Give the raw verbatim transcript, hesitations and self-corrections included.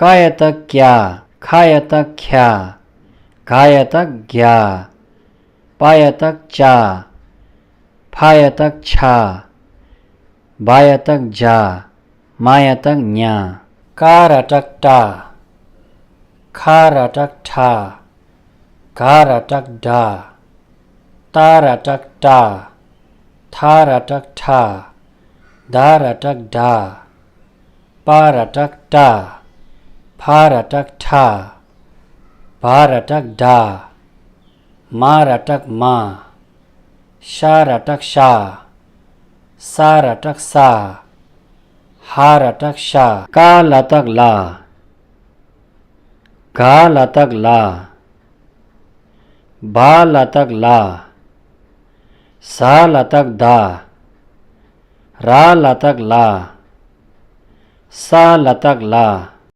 ཀ་ཡ་བཏགས་ཀྱ། ཁ་ཡ་བཏགས་ཁྱ། ག་ཡ་བཏགས་གྱ། པ་ཡ་བཏགས་ཅ། ཕ་ཡ་བཏགས་ཕྱ། བ་ཡ་བཏགས་བྱ། མ་ཡ་བཏགས་མྱ། ཀ་ར་བཏགས་ཀྲ། ཁ་ར་བཏགས་ཁྲ། ག་ར་བཏགས་གྲ། ཏ་ར་བཏགས་ཏྲ། ཐ་ར་བཏགས་ཐྲ། ད་ར་བཏགས་དྲ། པ་ར་བཏགས་པྲ། ཕ་ར་བཏགས་ཕྲ། བ་ར་བཏགས་བྲ། མ་ར་བཏགས་མྲ། ཤ་ར་བཏགས་ཤྲ། ས་ར་བཏགས་སྲ། ཧ་ར་བཏགས་ཧྲ། ཀ་ལ་བཏགས་ཀླ། ག་ལ་བཏགས་གླ། བ་ལ་བཏགས་བླ། ཟ་ལ་བཏགས་ཟླ། ར་ལ་བཏགས་རླ། ས་ལ་བཏགས་སླ།